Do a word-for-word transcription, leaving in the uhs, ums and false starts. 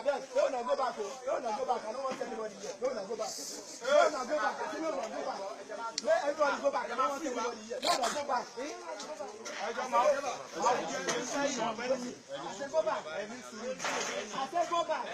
Yes, no, no, go back, oh. No, no, go back. I don't want anybody here. No, no, go back. No, no, go back. I say, no, no, go back. Let everybody go back. I don't want anybody here. No, no, go back. I say, go back. I say, go back.